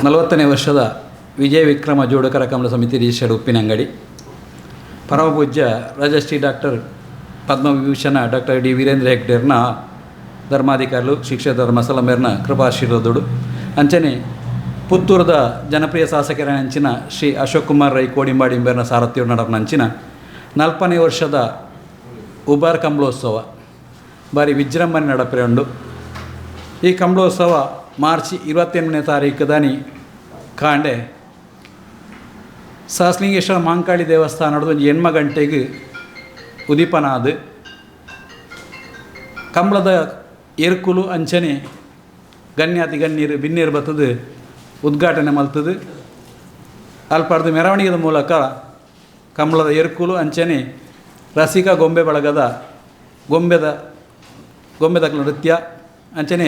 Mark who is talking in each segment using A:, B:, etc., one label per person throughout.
A: 40ನೇ ವರ್ಷದ ವಿಜಯ ವಿಕ್ರಮ ಜೋಡುಕರ ಕಂಬಳ ಸಮಿತಿ ರಿಜಿಸ್ಟರ್ಡ್ ಉಪ್ಪಿನಂಗಡಿ. ಪರಮಪೂಜ್ಯ Rajashree doctor Padma Vibhushan doctor D Veerendra ಹೆಗ್ಡೆರ್ನ ಧರ್ಮಾಧಿಕಾರಿಲು, ಶಿಕ್ಷಕ ಧರ್ಮಸ್ಥಳ ಕೃಪಾಶೀರ್ವಾದೋಡು, ಅಂಚನೆ ಪುತ್ತೂರದ ಜನಪ್ರಿಯ ಶಾಸಕರ ಅಂಚಿನ ಶ್ರೀ ಅಶೋಕ್ ಕುಮಾರ್ ರೈ ಕೋಡಿಂಬಾಡಿ ಇಂಬೆರ್ನ ಸಾರಥ್ಯೋಡು ನಡಪನ ಅಂಚಿನ 40ನೇ ವರ್ಷದ ಉಬಾರ್ ಕಂಬಳೋತ್ಸವ ಬಾರಿ ವಿಜೃಂಭಣೆ ನಡಪರೆ ಉಂಡು. ಈ ಕಂಬಳೋತ್ಸವ ಮಾರ್ಚ್ 28ನೇ ತಾರೀಕು ದಾನಿ ಕಾಂಡೆ ಸಹಸ್ರಲಿಂಗೇಶ್ವರ ಮಾಂಕಾಳಿ ದೇವಸ್ಥಾನದ ಒಂಜಿ 8 ಗಂಟೆಗೆ ಉದಿಪನಾದ ಕಂಬಳದ ಎರ್ಕುಲು ಅಂಚನೆ ಗಣ್ಯಾತಿ ಗಣ್ಯರು ಬಿನ್ನೇರು ಬತ್ತದು ಉದ್ಘಾಟನೆ ಮಲ್ತದು. ಅಲ್ಪಾರ್ದು ಮೆರವಣಿಗೆದ ಮೂಲಕ ಕಂಬಳದ ಎರ್ಕುಲು ಅಂಚನೆ ರಸಿಕ ಗೊಂಬೆ ಬಳಗದ ಗೊಂಬೆದ ಗೊಂಬೆದಕ್ಲ ನೃತ್ಯ ಅಂಚನೆ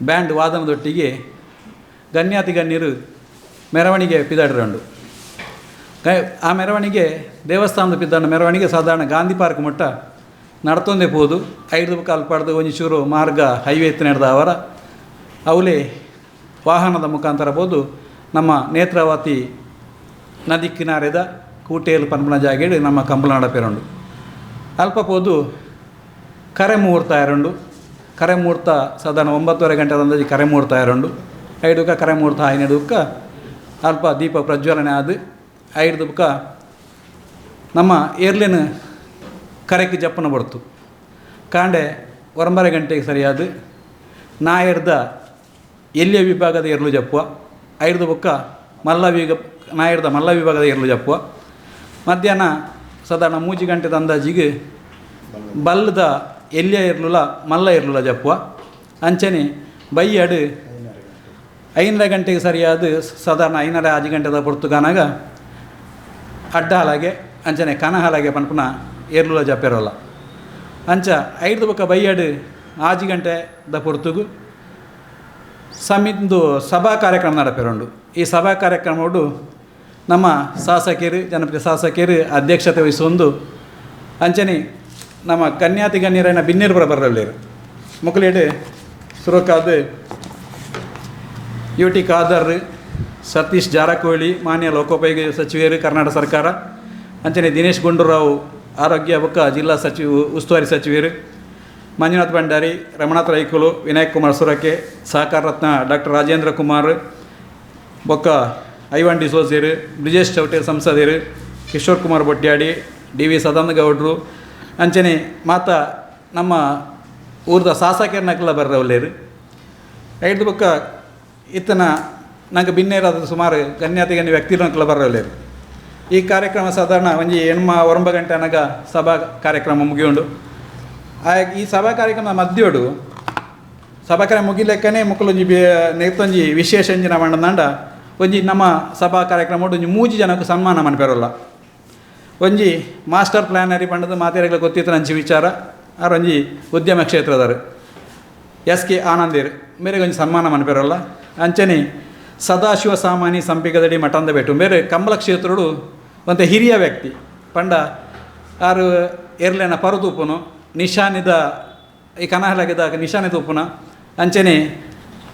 A: ಬ್ಯಾಂಡ್ ವಾದನದೊಟ್ಟಿಗೆ ಗಣ್ಯಾತಿ ಗಣ್ಯರು ಮೆರವಣಿಗೆ ಪಿದಾಡ್ರಂಡು. ಆ ಮೆರವಣಿಗೆ ದೇವಸ್ಥಾನದ ಪಿದ್ದಾಡ ಮೆರವಣಿಗೆ ಸಾಧಾರಣ ಗಾಂಧಿ ಪಾರ್ಕ್ ಮುಟ್ಟ ನಡ್ತೊಂದೇ ಪೋದು. ಐದು ಅಲ್ಪಾಡ್ದು ಒಂಜಿ ಚೂರು ಮಾರ್ಗ ಹೈವೇ ನಡೆದ ಅವರ ಅವಲೇ ವಾಹನದ ಮುಖಾಂತರ ಬೋದು ನಮ್ಮ ನೇತ್ರಾವತಿ ನದಿ ಕಿನಾರೆದ ಕೂಟೇಲು ಪನ್ಪುನ ಜಾಗೆಡ್ ನಮ್ಮ ಕಂಬಳ ನಡಪೆರುಂಡು. ಅಲ್ಪ ಪೋದು ಕರೆ ಮುಹೂರ್ತ ಆಯರುಂಡು. ಕರೆ ಮುಹೂರ್ತ ಸಾಧಾರಣ 9:30 ಗಂಟೆ ಅಂದಾಜು ಕರೆ ಮುಹೂರ್ತ ಆಯರುಂಡು. ಐಡುಕ ಕರೆ ಮುಹೂರ್ತ ಆಯ್ನಡುಕ್ಕ ಅಲ್ಪ ದೀಪ ಪ್ರಜ್ವಲನೆ ಆದು ಐಡ್ದು ಬುಕ್ಕ ನಮ್ಮ ಏರ್ಲಿನ ಕರೆಕ್ ಜಪ್ಪನ ಬಡ್ತು. ಕಾಂಡೆ 9:30 ಗಂಟೆಗೆ ಸರಿಯಾದ ನಾಯರ್ದ ಎಲ್ಲಿಯ ವಿಭಾಗದ ಎರ್ಲು ಜಪ್ಪುವ. ಐಡ್ದು ಬುಕ್ಕ ಮಲ್ಲ ವಿಗ ನಾಯರ್ದ ಮಲ್ಲ ವಿಭಾಗದ ಎರ್ಲು ಜಪ್ಪುವ. ಮಧ್ಯಾಹ್ನ ಸಾಧಾರಣ 3 ಗಂಟೆದ ಅಂದಾಜಿಗೆ ಬಲ್ಲದ ಎಲ್ಲಿಯ ಎರ್ಲುಲ ಮಲ್ಲ ಎರ್ಲುಲ ಜಪ್ಪುವ. ಅಂಚನೆ ಬೈಯಡು 5:30 ಗಂಟೆಗೆ ಸರಿಯಾದ ಸಾಧಾರಣ 5:30 ಆಜಿ ಗಂಟೆದ ಪೊರ್ತುಗಾನಾಗ ಅಡ್ಡ ಹಲಗೆ ಅಂಚನೆ ಕನ ಹಲಗೆ ಪನ್ಪುನ ಏರ್ಲುಲ ಜಪ್ಪೆರೋಲ್ಲ. ಅಂಚ ಐದು ಬೊಕ್ಕ ಬೈಯಡು ಆಜಿ ಗಂಟೆ the ಪೊರ್ತುಗು ಸಮಿಂದು ಸಭಾ ಕಾರ್ಯಕ್ರಮ ನಡಪೆರುಂಡು. ಈ ಸಭಾ ಕಾರ್ಯಕ್ರಮಡು ನಮ್ಮ ಶಾಸಕರು, ಜನಪ್ರಿಯ ಶಾಸಕರು ಅಧ್ಯಕ್ಷತೆ ವಹಿಸೊಂದು, ಅಂಚನೆ ನಮ್ಮ ಕನ್ಯಾತಿ ಗಣ್ಯರೈನ ಬಿನ್ನೇರು ಬರಲೇರು ಮೊಕಲೇಡು ಸುರಕಾದ ಯು ಟಿ ಖಾದರ್, ಸತೀಶ್ ಜಾರಕಿಹೊಳಿ ಮಾನ್ಯ ಲೋಕೋಪಯೋಗಿ ಸಚಿವರು ಕರ್ನಾಟಕ ಸರ್ಕಾರ, ಅಂಚನೆ ದಿನೇಶ್ ಗುಂಡೂರಾವ್ ಆರೋಗ್ಯ ಬೊಕ್ಕ ಜಿಲ್ಲಾ ಸಚಿವ ಉಸ್ತುವಾರಿ ಸಚಿವರು, ಮಂಜುನಾಥ್ ಭಂಡಾರಿ, ರಮಣಾಥ್ ರೈಕುಲು, ವಿನಾಯಕ್ ಕುಮಾರ್ ಸುರಕೆ, ಸಹಕಾರ ರತ್ನ ಡಾಕ್ಟರ್ ರಾಜೇಂದ್ರ ಕುಮಾರ್ ಬೊಕ್ಕ ಐವಾನ್ ಡಿಸೋಜರು, ಬ್ರಿಜೇಶ್ ಚೌಟೆ ಸಂಸದರು, ಕಿಶೋರ್ ಕುಮಾರ್ ಬೊಟ್ಯಾಡಿ, ಡಿ ವಿ ಸದಾನಂದ ಗೌಡ್ರು, ಅಂಚನೆ ಮಾತ ನಮ್ಮ ಊರ್ದ ಶಾಸಕರನ್ನಕ್ಲ ಬರ್ರವಲ್ಲೇರು. ಐದು ಬೊಕ್ಕ ಇತ್ತನ ನಂಗೆ ಬಿನ್ನೇರಾದ ಸುಮಾರು ಗಣ್ಯಾತಿ ಗಣ್ಯ ವ್ಯಕ್ತಿನಕ್ಲ ಬರ್ರವಲ್ಲೇರು. ಈ ಕಾರ್ಯಕ್ರಮ ಸಾಧಾರಣ ಒಂಜಿ ಎಣ್ಮ ಒರಂಬ ಗಂಟೆ ಅನಗ ಸಭಾ ಕಾರ್ಯಕ್ರಮ ಮುಗಿಯುಂಡು. ಈ ಸಭಾ ಕಾರ್ಯಕ್ರಮ ಮಧ್ಯೋಡು ಸಭಾ ಕಾರ್ಯ ಮುಗಿಲೆಕ್ಕನೆ ಮುಕ್ಕಲೊಂಜಿ ನೇತೊಂಜಿ ವಿಶೇಷ ಎಂಜಿನ ಮಂಡಂದಾಂಡ ಒಂಜಿ ನಮ್ಮ ಸಭಾ ಕಾರ್ಯಕ್ರಮ ಒಂಜಿ ಮೂಜಿ ಜನಕ್ಕೆ ಸನ್ಮಾನ ಮನ್ಪೆರೋಲ್ಲ. ಒಂಜಿ ಮಾಸ್ಟರ್ ಪ್ಲಾನರಿ ಪಂಡದ ಮಾತೆರೆಗ್ಲ ಗೊತ್ತಿತ್ತು ಅಂಚಿ ವಿಚಾರ. ಆರ್ ಒಂಜಿ ಉದ್ಯಮ ಕ್ಷೇತ್ರದಾರು ಎಸ್ ಕೆ ಆನಂದೇರು ಮೇರೆಗೆ ಒಂಜಿ ಸನ್ಮಾನ ಮನ್ಪೆರೋಲ್ಲ. ಅಂಚನೆ ಸದಾಶಿವ ಸಾಮಾನಿ ಸಂಪಿಗದಡಿ ಮಠಂದ ಬೆಟ್ಟು ಮೇರೆ ಕಂಬಳ ಕ್ಷೇತ್ರಡು ಒಂತೆ ಹಿರಿಯ ವ್ಯಕ್ತಿ ಪಂಡ ಆರು ಎರ್ಲೆನ ಪರುತೂಪುನು ನಿಶಾನಿದ ಈ ಕನಹಲಗಿದ ನಿಶಾನೆ ತೂಪುನ ಅಂಚನೆ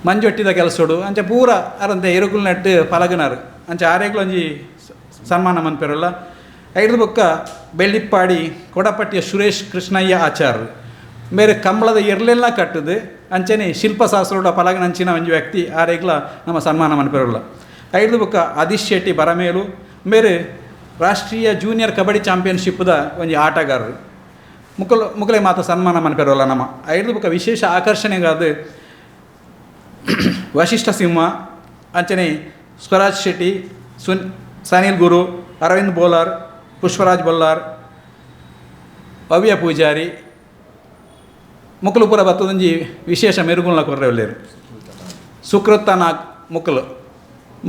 A: ಮಂಜೊಟ್ಟಿದ ಕೆಲಸೋಡು ಅಂಚೆ ಪೂರ ಅರಂತೆ ಎರುಕುಲು ನೆಟ್ಟು ಪಲಗನಾರು. ಅಂಚೆ ಆರೇಗ್ಲು ಒಂಜಿ ಸನ್ಮಾನ ಮನ್ಪೆರಲ್ಲ. ಐದು ಬೊಕ್ಕ ಬೆಳ್ಳಿಪ್ಪಾಡಿ ಕೊಡಪಟ್ಟಿಯ ಸುರೇಶ್ ಕೃಷ್ಣಯ್ಯ ಆಚಾರ್ರು ಮೇರೆ ಕಂಬಳದ ಎರ್ಲೆಲ್ಲ ಕಟ್ಟುದು ಅಂಚನೆ ಶಿಲ್ಪಶಾಸ್ತ್ರೋಡ ಪಲಗನ ಅಂಚಿನ ಒಂಜಿ ವ್ಯಕ್ತಿ ಆರೇಗ್ಲ ನಮ್ಮ ಸನ್ಮಾನ ಮನ್ಪೆರಲ್ಲ. ಐದು ಬೊಕ್ಕ ಆದಿಶ್ ಶೆಟ್ಟಿ ಬರಮೇಲು ಮೇರೆ ರಾಷ್ಟ್ರೀಯ ಜೂನಿಯರ್ ಕಬಡ್ಡಿ ಚಾಂಪಿಯನ್ಶಿಪ್ದ ಒಂಜಿ ಆಟಗಾರರು. ಮುಕುಲು ಮುಕುಲೆ ಮಾತ ಸನ್ಮಾನ ಮನ್ಪೆರೋಲ್ಲ ನಮ್ಮ. ಐದು ಬೊಕ್ಕ ವಿಶೇಷ ಆಕರ್ಷಣೆಗಾದ ವಶಿಷ್ಠ ಸಿಂಹ, ಅಂಚನೆ ಸ್ವರಾಜ್ ಶೆಟ್ಟಿ, ಸನಿಲ್ ಗುರು, ಅರವಿಂದ್ ಬೋಲಾರ್, ಪುಷ್ಪರಾಜ್ ಬೊಲ್ಲಾರ್, ಭವ್ಯ ಪೂಜಾರಿ ಮುಕುಲು ಪೂರ ಬತ್ತದೊಂಜಿ ವಿಶೇಷ ಮೆರುಗುಲ್ನ ಕೊರ್ರೆ. ಸುಕೃತ ನಾಗ್ ಮುಕುಲು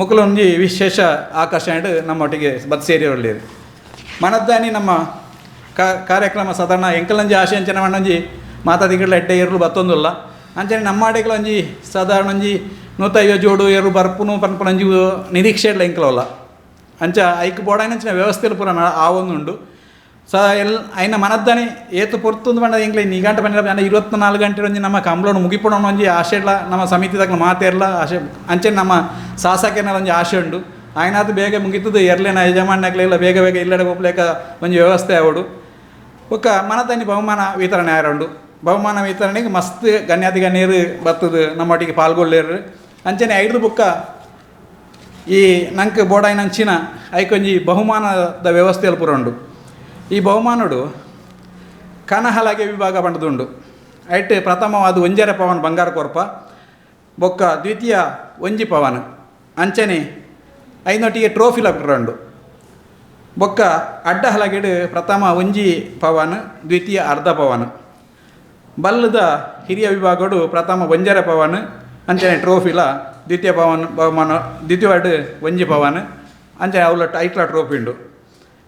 A: ಮುಕುಲು ಒಂಜಿ ವಿಶೇಷ ಆಕರ್ಷಣೆ ನಮ್ಮೊಟ್ಟಿಗೆ ಬತ್ ಸೇರಿಯೊಲ್ಲೇರು. ಮನದ್ದಾನಿ ನಮ್ಮ ಕಾರ್ಯಕ್ರಮ ಸಾಧಾರಣ ಎಂಕಲಂಜಿ ಆಶೆ ಅಂಚನೆ ಮಣ್ಣಂಜಿ ಮಾತಾದಿಗಳ ಎಡ್ಡೆ ಎರ್ಲು ಬತ್ತೊಂದುಲ್ಲ. ಅಂಚನೆ ನಮ್ಮ ಒಂಜಿ ಸಾಧಾರಣ ಒಂಜಿ 150 ಜೋಡು ಎರು ಬರ್ಪುನು ಪನ್ಪುನಂಜಿ ನಿರೀಕ್ಷೆ ಇಲ್ಲ ಎಂಕಲವಲ್ಲ. ಅಂಚ ಐಕ್ ಬೋಡಾಯಿನಂಚಿನ ವ್ಯವಸ್ಥೆ ಪೂರ ಆವೊಂದುಂಡು. ಸ ಎಲ್ ಐನ ಮನದ್ದಾನೆ ಏತು ಪೊರ್ತುಂದು ಪಂಡ ಎಂಕ್ಲೆ ನಿಘಂಟು ಪಂಡ 24 ಗಂಟೆ ಒಂಜಿ ನಮ್ಮ ಕಂಬ್ಳೊನು ಮುಗಿಪುಣ ಒಂಜಿ ಆಶೆ ಇಡ್ಲ ನಮ್ಮ ಸಮಿತಿದಾಕ್ಲ ಮಾತೆರ್ಲ ಆಶೆ ಅಂಚೆ ನಮ್ಮ ಶಾಸಕನ ಒಂಜಿ ಆಶೆ ಉಂಡು. ಆಯ್ನಾತ್ ಬೇಗ ಮುಗಿತದು ಎರ್ಲೇನ ಯಜಮಾನ್ಯಕ್ಲೆಲ್ಲ ಬೇಗ ಬೇಗ ಇಲ್ಲಡೆ ಪೋಪುಲೆಕ ಒಂಜಿ ವ್ಯವಸ್ಥೆ ಆವೊಡು. ಬೊಕ್ಕ ಮನತನಿ ಬಹುಮಾನ ವಿತರಣೆ ಆಯರುಂಡು. ಬಹುಮಾನ ವಿತರಣೆಗೆ ಮಸ್ತ್ ಗಣ್ಯಾತಿ ಗಣ್ಯರು ಬತ್ತದು ನಮ್ಮೊಟ್ಟಿಗೆ ಪಾಲ್ಗೊಳ್ಳೇರು. ಅಂಚನೆ ಐದು ಬೊಕ್ಕ ಈ ನಂಕ್ ಬೋಡಾಯಿನಂಚಿನ ಐಕೊಂಜಿ ಬಹುಮಾನದ ವ್ಯವಸ್ಥೆ ಪೂರ ಉಂಡು. ಈ ಬಹುಮಾನಡು ಕನಹಲಗೆ ವಿಭಾಗ ಪಂಡದುಂಡು. ಐಟ್ ಪ್ರಥಮವಾದ ಒಂಜರೆ ಪವನ್ ಬಂಗಾರ ಕೊರ್ಪ, ಬೊಕ್ಕ ದ್ವಿತೀಯ ಒಂಜಿ ಪವನ್, ಅಂಚನೆ ಐನೊಟ್ಟಿಗೆ ಟ್ರೋಫಿ ಲಕ್ಕುಂಡು. ಬೊಕ್ಕ ಅಡ್ಡ ಹಲಗೆಡು ಪ್ರಥಮ ಒಂಜಿ ಪವನ್, ದ್ವಿತೀಯ ಅರ್ಧ ಪವನ್. ಬಲ್ಲದ ಹಿರಿಯ ವಿಭಾಗಡು ಪ್ರಥಮ ಒಂಜರೆ ಪವನ್, ಅಂಚನೆ ಟ್ರೋಫಿಲ ದ್ವಿತೀಯ ಪವನ್ ಬಹುಮಾನ, ದ್ವಿತೀಯವಾಡು ಒಂಜಿ ಪವನ್, ಅಂಚನೆ ಅವಲ ಐಟ್ಲ ಟ್ರೋಫಿ ಉಂಡು.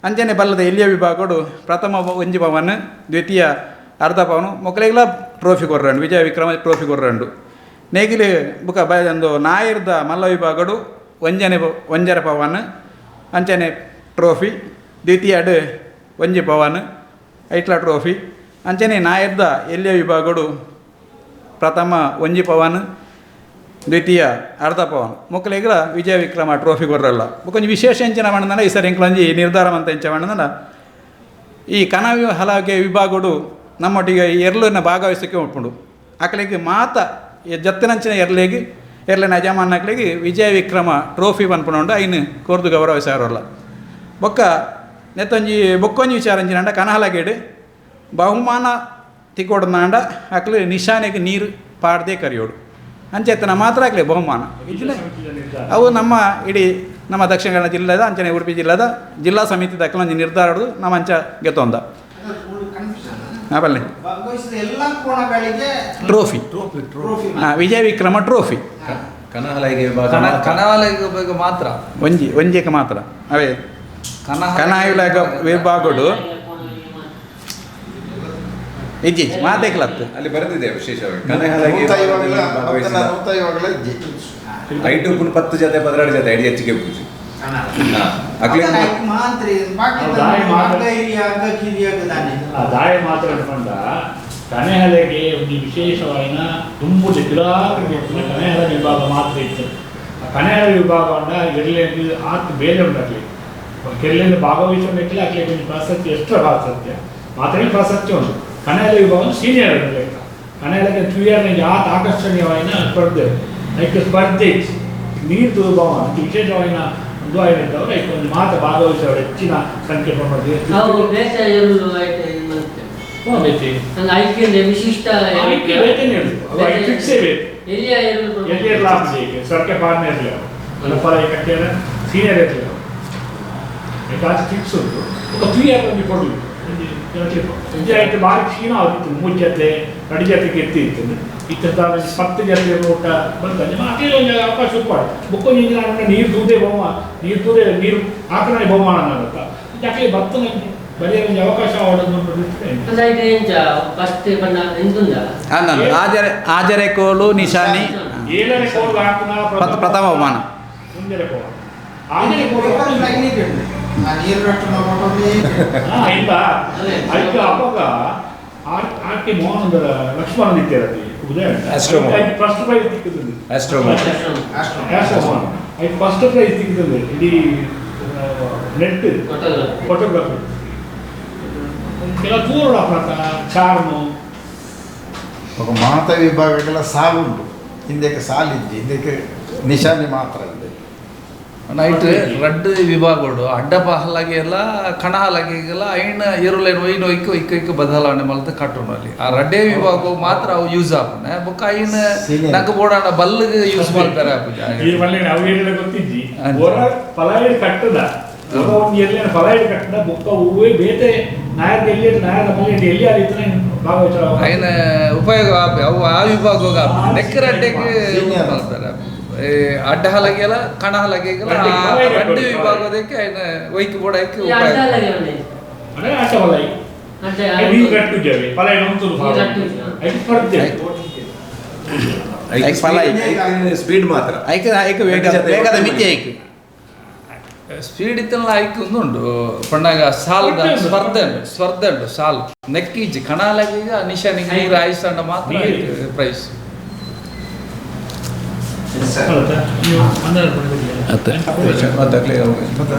A: ಅಂಚನೆ ಬಲ್ಲದ ಎಲ್ಲಿಯ ವಿಭಾಗಡು ಪ್ರಥಮ ಒಂಜಿ ಪವನ್, ದ್ವಿತೀಯ ಅರ್ಧ ಪವನು, ಮೊಕ್ಕಳಿಗೆಲ್ಲ ಟ್ರೋಫಿ ಕೊರ್ರಂಡು, ವಿಜಯ ವಿಕ್ರಮ ಟ್ರೋಫಿ ಕೊರ್ರಂಡು. ನೇಗಿಲು ಬುಕ್ಕ ಬ ಒಂದು ನಾಯರ್ದ ಮಲ್ಲ ವಿಭಾಗಡು ಒಂಜನೆ ಒಂಜರೆ ಪವನ್, ಅಂಚನೆ ಟ್ರೋಫಿ, ದ್ವಿತೀಯಡು ಒಂಜಿ ಪವನ್, ಐಟ್ಲ ಟ್ರೋಫಿ. ಅಂಚನೆ ನಾಯರ್ದ ಎಲ್ಲಿಯ ವಿಭಾಗಡು ಪ್ರಥಮ ಒಂಜಿ ಪವನ್, ದ್ವಿತೀಯ ಅರ್ಧ ಪವನ್, ಮೊಕ್ಕಳಿಗೆಲ್ಲ ವಿಜಯ ವಿಕ್ರಮ ಟ್ರೋಫಿ ಕೊರ್ರಲ್ಲ. ಬೊಕ್ಕೊಂಜಿ ವಿಶೇಷ ಎಂಚಿನ ಪಂಡಂಡ ಈ ಸರಿ ಎಂಕ್ಲೊಂಜಿ ನಿರ್ಧಾರ ಮಂತ ಎಂಚ ಪಂಡಂಡ ಈ ಕನ ಹಲಗೆ ವಿಭಾಗಡು ನಮ್ಮೊಟ್ಟಿಗೆ ಎರ್ಲನ್ನ ಭಾಗವಹಿಸಕ್ಕೆ ಉಂಟು. ಅಕಲಿಗೆ ಮಾತ ಜತ್ತಿನಂಚಿನ ಎರ್ಲೆಗೆ ಎರ್ಲೆನ ಯಜಮಾನಕ್ಲೆಗ್ ವಿಜಯ ವಿಕ್ರಮ ಟ್ರೋಫಿ ಪನ್ಪುನ ಐನು ಕೊರ್ದು ಗೌರವಿಸಾರಲ್ಲ. ಬೊಕ್ಕ ನೆತ್ತೊಂಜಿ ಬೊಕ್ಕೊಂಜಿ ವಿಚಾರ ಎಂಚಿನಂಡ ಕನಹಲಗೇಡು ಬಹುಮಾನ ತಿಕ್ಕೊಡ್ನಾಂಡ ಅಕ್ಲು ನಿಶಾನೆಗೆ ನೀರು ಪಾಡ್ದೇ ಕರಿಯೋಡು. ಅಂಚೆತ್ತನ ಮಾತ್ರ ಆಗಲಿ ಬಹುಮಾನ ಇಜ್ಜಿಲ್ಲ ಅವು ನಮ್ಮ ಇಡೀ ನಮ್ಮ ದಕ್ಷಿಣ ಕನ್ನಡ ಜಿಲ್ಲೆದ ಅಂಚನೆ ಉಡುಪಿ ಜಿಲ್ಲೆದ ಜಿಲ್ಲಾ ಸಮಿತಿ ಒಂಜಿ ನಿರ್ಧಾರ ನಮ್ಮ ಅಂಚ ಗೆತ್ತೊಂದ ಆಪಲ್ಲೆ
B: ಭಾಗವಹಿಸಿದ ಎಲ್ಲ ಕೋಣಗಳಿಗೆ
A: ಟ್ರೋಫಿ
B: ಟ್ರೋಫಿ.
A: ವಿಜಯ ವಿಕ್ರಮ ಟ್ರೋಫಿ.
C: ಕನಹಲಗೆ ವಿಭಾಗ ಮಾತ್ರ.
D: ಕನಹಲಗೆ ವಿಭಾಗ ಮಾತ್ರ.
A: ಒಂಜಿ ಒಂಜೆಗೆ ಮಾತ್ರ ಅವೇ ಕನಹಲಗ ವಿಭಾಗಡು ಇಜ್ಜಿ ಮಾತೇಕ್ಲತ್ತು
C: ಅಲ್ಲಿ ಬರೆದಿದೆ ವಿಶೇಷವಾಗಿ ಕನಹಲಗೆ
E: ನೂತ ಇವಾಗಲ
C: ಭಾಗವಹಿಸಿದ
E: ನೂತ ಇವಾಗಲ ಇಜ್ಜಿ.
C: ಐಟು ಪುನ್ 10 ಜೊತೆ 12 ಜೊತೆ ಐಡಿ ಹೆಚ್ಚಿಗೆ ಪೂಜೆ ಅಕ್ಲೆ
B: ಮಾತ್ರಿ ಬಾಕಿ
F: ದಾಯಿ ಮಾತ್ರ.
B: ಅಗ್ಗ ಹಿರಿಯ ಅಗ್ಗ ಕಿರಿಯ ದಾನೆ.
F: ಆ ದಾಯ ಮಾತ್ರ ಪಂಡ ಕನೆಹಲೆಗೆ ಒಂದು ವಿಶೇಷವಾಯಿನ ದುಂಬುದ ಪಿರಾಕುಡು ಕನೆಹಲ ವಿಭಾಗ ಮಾತ್ರ ಇತ್ತು. ಆ ಕನೆಹಲ ವಿಭಾಗ ಪಂಡ ಎರ್ಲೆಗ್ ಆತ್ ಬೇಲೆ ಉಂಡು ಅಕ್ಲೆಗ್. ಕೆರ್ಲೆಗ್ ಭಾಗವಹಿಸೋಣಕ್ಲೆ ಅಕ್ಲೆಗ್ ಒಂಜಿ ಪ್ರಾಶಸ್ತ್ಯ ಎಕ್ಸ್ಟ್ರಾ ಪ್ರಾಶಸ್ತ್ಯ ಮಾತ್ರ ಪ್ರಾಶಸ್ತ್ಯ ಉಂಡು. ಕನೆಹಲ ವಿಭಾಗ ಸೀನಿಯರ್ ಲೆಕ್ಕ ಕನೆಹಲಗೆ ತೂಯರ್ನ ಆತ್ ಆಕರ್ಷಣೀಯವಾಯಿನ ಸ್ಪರ್ಧೆ ಐಕ್ ಸ್ಪರ್ಧೆ ಇಜ್ಜಿ. ನೀರು ದುರ್ಭಾವ ವಿಶೇಷವಾಯಿನ ಒಂದು ಆಯಿನಂತವ್ರು ಐಕ್ ಒಂದು ಮಾತ ಭಾಗವಹಿಸೋರು ಹೆಚ್ಚಿನ ಸಂಖ್ಯೆ ಪ್ರಮಾಣದಲ್ಲಿ.
G: ಅವು ಬೇತೆ ಎರುಲು ಐತೆ ಮತ್ತೆ.
F: ಹ್ಞೂ, ಬೇತೆ.
G: ಹಂಗೆ ಐಕ್ಯಂದ್ರೆ ವಿಶಿಷ್ಟ
F: ಐಕ್ಯ ಬೇತೆನೇ ಇರುದು. ಅವು ಐಕ್ ಫಿಕ್ಸೇ ಬೇಕು.
G: ಎಲ್ಲಿಯ ಎರುಲು?
F: ಎಲ್ಲಿ ಇರಲ್ಲ ಆಪುಜಿ ಸರ್ಕೆ ಪಾಡ್ನೆ ಇರಲಿ ಅವು ಮಲಪರ ಕಟ್ಟೆರ ಸೀನಿಯರ್ ಇರಲಿ ಅವು ಐಕ್ ಫಿಕ್ಸ್ ಉಂಟು. ఒక 3 ಇಯರ್ ಒಂಜಿ ಕೊಡ್ಲಿ ಒಂಜಿ ಜನಕ್ಕೆ ಒಂಜಿ ಐಟ್ ಬಾರಿ ಕ್ಷೀಣ ಆದಿತ್ತು. ಮೂಜಿ ಜೊತೆ ರಡ್ಡ್ ಜೊತೆಗೆ ಎತ್ತಿ ಇತ್ತು ಇತ್ತ ಒಂಜಿ 10 ಜೊತೆ ಊಟ ಬಂತ ಅಕ್ಲೆಗ್ ಒಂಜಿ ಅವಕಾಶ ಉಪ್ಪಾಡು. ಬೊಕ್ಕೊಂಜಿ ಇಂಚಿನ ಆಂಡ ನೀರು ತೂದೇ ಬಹುಮಾನ, ನೀರು ತೂದೇ ನೀರು ಆಕಣೆ ಬಹುಮಾನ ಅನ್ನತ್ತ ಅಕ್ಲೆ ಬತ್ತನ ಬರಿಯ ಒಂಜಿ ಅವಕಾಶ ಆವೊಡು ದೃಷ್ಟಿ.
G: ಅಂದ್ರೆ ಐತೆ ಎಂಚ ಫಸ್ಟ್ ಪಂಡ ಎಂತುಂದ?
A: ಅಂದ ಆಜರೆ ಆಜರೆ ಕೋಲು ನಿಶಾನಿ
F: ಏಳನೇ ಕೋಲು ಹಾಕುನ
A: ಪ್ರಥಮ ಬಹುಮಾನ.
F: ಒಂಜರೆ ಕೋಲು ಆಜರೆ ಕೋಲು.
B: ಪೇಪರ್ ಲೈನ್ ಇದೆ. ಆ ನೀರು ಕಟ್ಟುವ ಫೋಟೋ.
F: ಇಲ್ಲ ಐಕ್ ಅಪಗ ಆರ್ ಕೆ ಮೋಹನ್ ಲಕ್ಷ್ಮಣ ಇತ್ತೀರತಿ ಉದಯ
C: astro Mohan.
F: First prize ತಿಕ್ಕುದು.
C: Astro Mohan.
B: Astro.
F: Astro Mohan ಐಕ್ first prize ತಿಕ್ಕುದು ಇಡೀ net
G: photography.
F: Photography ಕೆಲ ತೂರುಡ ಚಾರ್ಮು.
E: ఒక ಮಾತ ವಿಭಾಗಕ್ಕೆಲ್ಲ ಸಾಲುಂಟು. ಹಿಂದಕ್ಕೆ ಸಾಲಿಜ್ಜಿ, ಹಿಂದಕ್ಕೆ ನಿಶಾನೆ ಮಾತ್ರ ಇದೆ.
D: ನೈಟ್ ರಡ್ಡ್ ವಿಭಾಗಡು ಅಡ್ಡ ಹಲಗೆಲ್ಲ ಕಣ ಹಲಗೆಲ್ಲ ಐನ್ ಎರುಲೈನ್ ಒಯ್ನ್ ಒಯ್ಕ್ ಒಯ್ಕ್ ಒಯ್ಕ್ ಬದಲಾವಣೆ ಮಲ್ತ್ ಕಟ್ಟುನು ಅಲ್ಲಿ. ಆ ರಡ್ಡೇ ವಿಭಾಗ ಮಾತ್ರ ಅವು ಯೂಸ್ ಆಪುನೆ. ಬೊಕ್ಕ ಐನ್
E: Senior.
D: ನಂಕ್ ಬೋಡಾಂಡ ಬಲ್ಗ್ ಯೂಸ್ ಮಲ್ಪೆರೆ ಆಪುಜಿ.
F: ಈ ಮಲ್ಲೆ ಅವು ಏನೆಲ್ಲ ಗೊತ್ತಿಜ್ಜಿ.
D: ಅಂಚ.
F: ಹೊರ ಪಲಾಯಡ್ ಕಟ್ಟದ ಹೊರ ಒಂದು ಎಲ್ಲಿ ಪಲಾಯಡ್ ಕಟ್ಟದ ಬೊಕ್ಕ ಹೂವೇ ಬೇತೆ ನಾಯಕ ಎಲ್ಲಿ ನಾಯಕ ಮಲ್ಲೆ ಎಲ್ಲಿ ಆದಿತ್ತು ಭಾಗವಹಿಸ
D: ಐನ್ ಉಪಯೋಗ ಆಪೆ ಅವು ಆ ವಿಭಾಗ ಆಪುಜಿ. ನೆಕ್ ರಡ್ಡೆಗ್
E: Senior.
D: ಮಲ್ಪೆರೆ ಆಪುಜಿ. ಏ ಅಡ್ಡ ಹಲಗೆಲ್ಲ ಕಣ ಹಲಗೆಲ್ಲ
F: ರಡ್ಡೆಗ್
D: ಆ
F: ಪಲಾಯಡ್
D: ರಡ್ಡ್
F: ಕಟ್ಟೋದು.
D: ವಿಭಾಗದಕ್ಕೆ ಐನ್ ಒಯ್ಕ್ ಬೋಡ ಐಕ್
G: ಈ
D: ಉಪಯೋಗ.
G: ಅಡ್ಡ ಹಲಗೆ ಒಂದೇ.
F: ಅದೇ ಆಟ ಪಲಾಯಿ
G: ಅಡ್ಡ
F: ನೀರು ಕಟ್ಟುತ್ತೇವೆ ಪಲಾಯಿ ನೊಂತುದು.
G: ನೀರು ಕಟ್ಟುಜ.
F: ಐದು ಸ್ಪರ್ಧೆ.
A: ಐಕ್ ಫಲ ಐಕ್.
C: ಸ್ಪೀಡ್ ಮಾತ್ರ.
A: ಐಕ್ ಐಕ್ ವೇಗ ವೇಗದ ಮಿತಿ ಐಕ್.
D: Speed ಇತ್ತಲ್ಲ ಐಕ್ ಉಂಡು ಪಂಡಾಗ ಸಾಲ್ದ ಸ್ಪರ್ಧೆ ಉಂಡು, ಸ್ಪರ್ಧೆ ಉಂಡು ಸಾಲ್ ನೆಕ್ಕೀಜಿ ಕಣಾಲಾಗಿ ಈಗ ನಿಶಾನಿಗೆ ನೀರು ಆಯ್ಸಂಡ ಮಾತ್ರ ಪ್ರೈಸ್.
F: ಹೌದಾ? ನೀವು ಮಂದಾರ ಪಡೆದಿದ್ದೀರಾ?
A: ಅತ್ತೆ.
C: ಮತ್ತೆ ಅಕ್ಲೆ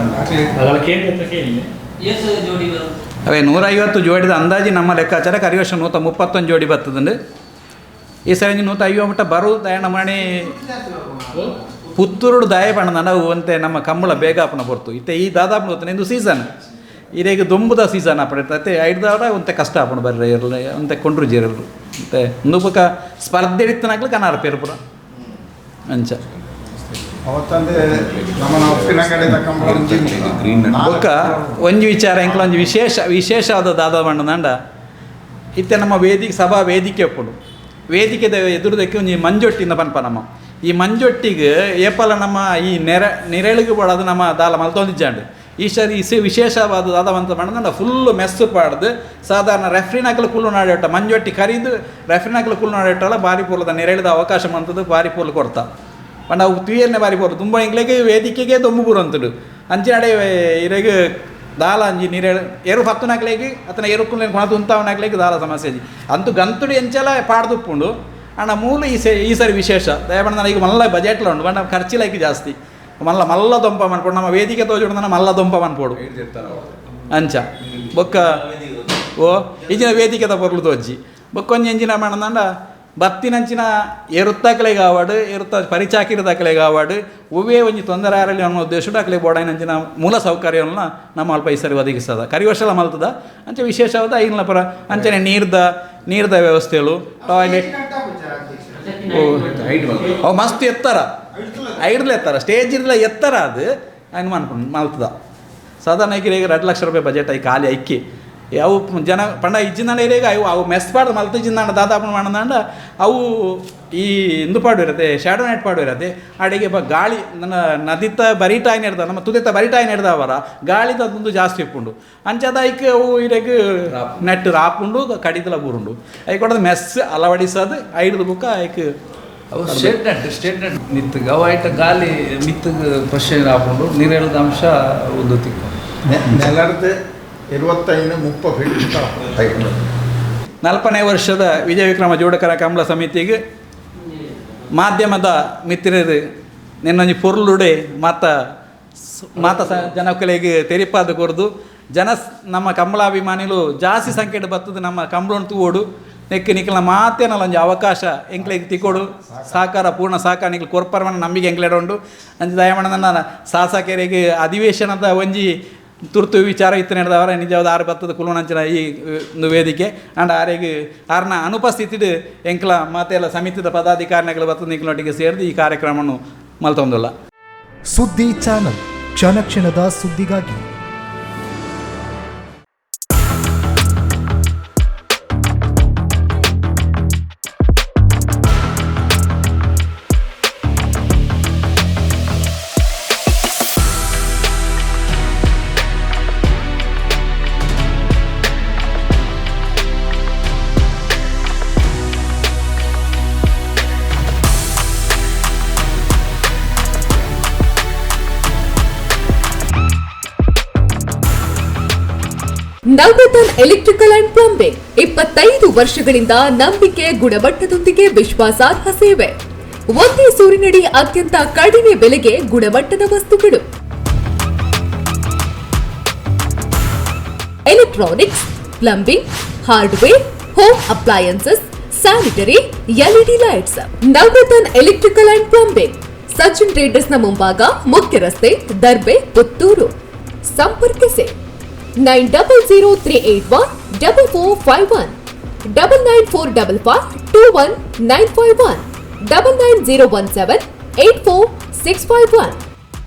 F: ಅದರ ಕೇಂದ್ರ ಹತ್ರ ಕೇಳಿ.
G: ಏಸು ಜೋಡಿ ಬರು?
A: ಅವೇ 150 ಜೋಡಿದ ಅಂದಾಜಿ ನಮ್ಮ ಲೆಕ್ಕಾಚಾರ. ಕರಿ ವರ್ಷ 131 ಜೋಡಿ ಬರ್ತದಂಡು, ಈ ಸರಿ 150 ಮಟ್ಟ ಬರು ದಯಣ ಮಣಿ. ಪುತ್ತೂರುಡು ದಾಯ ಪಂಡ ನಾವು ಅಂತೆ ನಮ್ಮ ಕಂಬಳ ಬೇಗ ಅಪ್ಪನ ಹೊರ್ತು ಇತ್ತೆ ಈ ದಾದಾಪನ ಗೊತ್ತ ಇಂದು ಸೀಸನ್ ಇದೇಗ ದೊಂಬುದ ಸೀಸನ್ ಅಪ್ಪಣ ಇರ್ತದೆ. ಐಡ್ದವರ ಒಂತೆ ಕಷ್ಟ ಆಪಣ ಬರ್ರೆ ಇರಲ್ಲ ಅಂತೆ ಕೊಂಡ್ರು ಜೇರಲ್ರು ಮತ್ತೆ ಒಂದು ಪಕ್ಕ ಸ್ಪರ್ಧೆ ಇತ್ತನಾಗ್ಲಿ ಕನಾರ ಪೇರು ಪುರ ಅಂಚ.
E: ಅವತ್ತಂದ್ರೆ ನಮ್ಮನ ಉಪ್ಪಿನಂಗಡಿ ಕಂಬಳ.
C: ಗ್ರೀನ್.
A: ಬೊಕ್ಕ ಒಂಜಿ ವಿಚಾರ ಎಂಕ್ಲ ಒಂಜಿ ವಿಶೇಷ ವಿಶೇಷವಾದ ದಾದಾ ಬಣ್ಣದಂಡ ಇತ್ತೆ ನಮ್ಮ ವೇದಿಕೆ ಸಭಾ ವೇದಿಕೆ ಒಪ್ಪುಂಡು. ವೇದಿಕೆದ ಎದುರುದಕ್ಕೆ ಒಂಜಿ ಮಂಜೊಟ್ಟಿಂದ ಪನ್ಪ ನಮ್ಮ ಈ ಮಂಜೊಟ್ಟಿಗೆ ಏಪಲ ನಮ್ಮ ಈ ನೆರಳಿಗೆ ಬೋಡದು ನಮ್ಮ ದಾಲ ಮಲ್ತೊಂದಿಜ್ಜಾಂಡು. ಈ ಸರಿ ಇಸೆ ವಿಶೇಷವಾದ ದಾದ ಮಂತ ಬಣ್ಣದಂಡ ಫುಲ್ಲು ಮೆಸ್ಸು ಪಾಡ್ದು ಸಾಧಾರಣ ರೆಫ್ರಿನಾಕಲು ಕುಲ್ಲು ನಾಡಿಟ್ಟ ಮಂಜೊಟ್ಟಿ ಕರಿದು ರೆಫ್ರಿನಾಕಲು ಕುಲ್ಲು ನಾಡಿಟ್ಟಲ್ಲ ಬಾರಿ ಪೂರ್ಲದ ನೆರಳಿದ ಅವಕಾಶ ಮಂತದ್ದು ಬಾರಿ ಪೂರ್ಲು ಕೊಡ್ತಾ ಪಂಡ ಅವು ತುಯರ್ನೆ ಬಾರಿ ಪೋರು ತುಂಬ ಎಂಕ್ಲೆಗ್ ವೇದಿಕೆಗೆ ದೊಂಬು ಬೂರು ಅಂತುಡು ಅಂಚಿನಡೆ ಇರೆಗ್ ದಾಲ ಅಂಜಿ ನೀರೇಳು ಎರು ಪತ್ತುನಕ್ಲೆಗ್ ಅತನ ಎರುಕುಲೇನು ಕೊಣ ತುಂತಾವನಕ್ಲೆಗ್ ದಾಲ ಸಮಸ್ಯೆ ಅಜ್ಜಿ ಅಂತೂ ಗಂತುಡು ಎಂಚಲ ಪಾಡ್ದುಪ್ಪುಂಡು. ಅಣ್ಣ ಮೂಲ ಈ ಸೇ ಈ ಸರಿ ವಿಶೇಷ ದಯಪಂಡ ಈಗ ಮಲ್ಲ ಬಜೆಟ್ಲ ಉಂಡು ಬಣ್ಣ ಖರ್ಚಿಲೈಕ್ ಜಾಸ್ತಿ ಮಲ್ಲ ಮಲ್ಲ ದೊಂಪ ಮನ್ಪೋಡು ನಮ್ಮ ವೇದಿಕೆ ತೋಜುಡು ಮಲ್ಲ ದೊಂಪ ಮನ್ಪೋಡು ಅಂಚ ಬೊಕ್ಕ ಓ ಇಂಚಿನ ವೇದಿಕೆದ ಪೊರ್ಲು ತೋಜಿ ಬೊಕ್ಕ ಒಂಜಿ ಎಂಚಿನ ಮಾಡಂದಂಡ ಬತ್ತಿನಂಚಿನ ಎರುತ್ತಾಕಲೆಗೆ ಆವಾಡು ಎರುತ್ತ ಪರಿಚಾಕಿರದಾಕಲೆಗೆ ಆವಾಡು ಒವ್ವೇ ಒಂಜಿ ತೊಂದರೆ ಆರಲಿ ಅನ್ನೋ ಉದ್ದೇಶ ಅಕ್ಲೆ ಬೋಡಾಯಿನಂಚಿನ ಮೂಲ ಸೌಕರ್ಯಗಳನ್ನ ನಮ್ಮ ಅಲ್ಪ ಈ ಸರಿ ಒದಗಿಸ್ತದ. ಕರಿ ವರ್ಷಲ ಮಲ್ತದ ಅಂಚೆ ವಿಶೇಷವಾದ ಐನ್ಲ ಪರ ಅಂಚನೆ ನೀರ್ದ ನೀರ್ದ ವ್ಯವಸ್ಥೆಗಳು ಟಾಯ್ಲೆಟ್. ಓ
C: ಹೈಟ್ ಬಂತು.
A: ಅವು ಮಸ್ತ್ ಎತ್ತರ ಐಡ್ಲ ಎತ್ತರ ಸ್ಟೇಜ್ ಇರ್ಲ ಎತ್ತರ ಅದು ಹಂಗೆ ಮನ್ಕೊಂಡು ಮಲ್ತದ. ಸಾಧಾರಣ ಈಗ 2 ಲಕ್ಷ ರೂಪಾಯಿ ಬಜೆಟ್ I ಖಾಲಿ ಐಕ್ಕಿ ಅವು ಜನ ಪಂಡ ಇಜ್ಜಿಂದಾಂಡ ಇರೇಗ ಅವು ಅವು ಮೆಸ್ ಪಾಡ್ದು ಮಲ್ತು ಇಜ್ಜಿಂದಾಂಡ ದಾದಾಪನ ಮಾಡಂದಾಂಡ ಅವು ಈ ಇಂದು ಪಾಡು ಇರತ್ತೆ ಶ್ಯಾಡೋ ನೈಟ್ ಪಾಡು ಇರತ್ತೆ ಅಡಿಗೆ ಬ ಗಾಳಿ ನನ್ನ ನದಿತ ಬರಿಟಾಯಿ ನೆಡ್ದ ನಮ್ಮ ತುದಿತ ಬರಿಟಾಯಿ ನೆಡ್ದವರ ಗಾಳಿದ ಅದೊಂದು ಜಾಸ್ತಿ ಉಪ್ಪುಂಡು ಅಂಚದ ಐಕ್ ಅವು ಇರೆಗ್ ನೆಟ್ ರಾಪುಂಡು ಕಡಿತಲ ಬೂರುಂಡು I ಕೊಡದು ಮೆಸ್ ಅಲವಡಿಸದು ಐಡ್ದು ಬುಕ್ಕ ಐಕ್.
D: ಅವು state net state net ನಿತ್ತಗೆ ಅವು ಐಟ ಗಾಲಿ ಮಿತ್ತಗೆ ಪ್ರಶ್ನೆ ಆಪುಂಡು ನೀರೇಳದ ಅಂಶ ಒಂದು ತಿಕ್ಕು.
E: ನೆಲರ್ದು 25-30 ಫೀಟ್ ಹೈಟ್.
A: 40ನೇ ವರ್ಷದ ವಿಜಯ ವಿಕ್ರಮ ಜೋಡಕರ ಕಂಬಳ ಸಮಿತಿಗೆ ಮಾಧ್ಯಮದ ಮಿತ್ರರು ನಿನ್ನೊಂಜಿ ಪೊರ್ಲುಡೆ ಮಾತ ಮಾತ ಸ ಜನಕ್ಕಲಿಗೆ ತೆರಿಪಾದ ಕೊರ್ದು ಜನ ನಮ್ಮ ಕಂಬಳಾಭಿಮಾನಿಲು ಜಾಸ್ತಿ ಸಂಖ್ಯೆಡ್ ಬರ್ತದೆ ನಮ್ಮ ಕಂಬಳನ್ ತೂವೋಡು ನೆಕ್ ನಿಕ್ಲ ಮಾತೇನಲ್ಲ ಒಂಜಿ ಅವಕಾಶ ಎಂಕ್ಲೆಗ್ ತಿಕೋಡು ಸಹಕಾರ ಪೂರ್ಣ ಸಹಕಾರ ನಿಕ್ಲು ಕೊರ್ಪರ್ವನ ನಂಬಿಕೆ ಎಂಕ್ಲೆಡ ಉಂಡು. ಅಂಚ ದಯಮಾಡಿ ಶಾಸಕರಿಗೆ ಅಧಿವೇಶನದ ಒಂಜಿ ತುರ್ತು ವಿಚಾರ ಇತ್ತು ನಡೆದವರ ನಿಜವಾದ ಆರು ಬತ್ತದ ಕುಲುನಂಚಿನ ಈ ಒಂದು ವೇದಿಕೆ ಅಂಡ್ ಆರೆಗ್ ಆರ್ನ ಅನುಪಸ್ಥಿತಿಡು ಎಂಕ್ಲ ಮಾತೆಲ್ಲ ಸಮಿತಿದ ಪದಾಧಿಕಾರಿಗಳು ಬತ್ತದ ನಿಕ್ಲೊಟ್ಟಿಗೆ ಸೇರಿದು ಈ ಕಾರ್ಯಕ್ರಮವನ್ನು ಮಲ್ತೊಂದುಲ್ಲ.
H: ಸುದ್ದಿ ಚಾನಲ್ ಕ್ಷಣ ಕ್ಷಣದ ಸುದ್ದಿಗಾಗಿ.
I: ನವರತನ್ electrical and plumbing 25 ವರ್ಷಗಳಿಂದ ನಂಬಿಕೆ ಗುಣಮಟ್ಟದೊಂದಿಗೆ ವಿಶ್ವಾಸಾರ್ಹ ಸೇವೆ. ಒಂದೇ ಸೂರಿನಡಿ ಅತ್ಯಂತ ಕಡಿಮೆ ಬೆಲೆಗೆ ಗುಣಮಟ್ಟದ ವಸ್ತುಗಳು. Electronics, plumbing, hardware, home appliances, sanitary, LED lights. Navratan electrical and plumbing, Sachin ಟ್ರೇಡರ್ಸ್ನ ಮುಂಭಾಗ, ಮುಖ್ಯ ರಸ್ತೆ, ದರ್ಬೆ, ಪುತ್ತೂರು. ಸಂಪರ್ಕಿಸಿ 9003814451, 9945521951, 9901784651.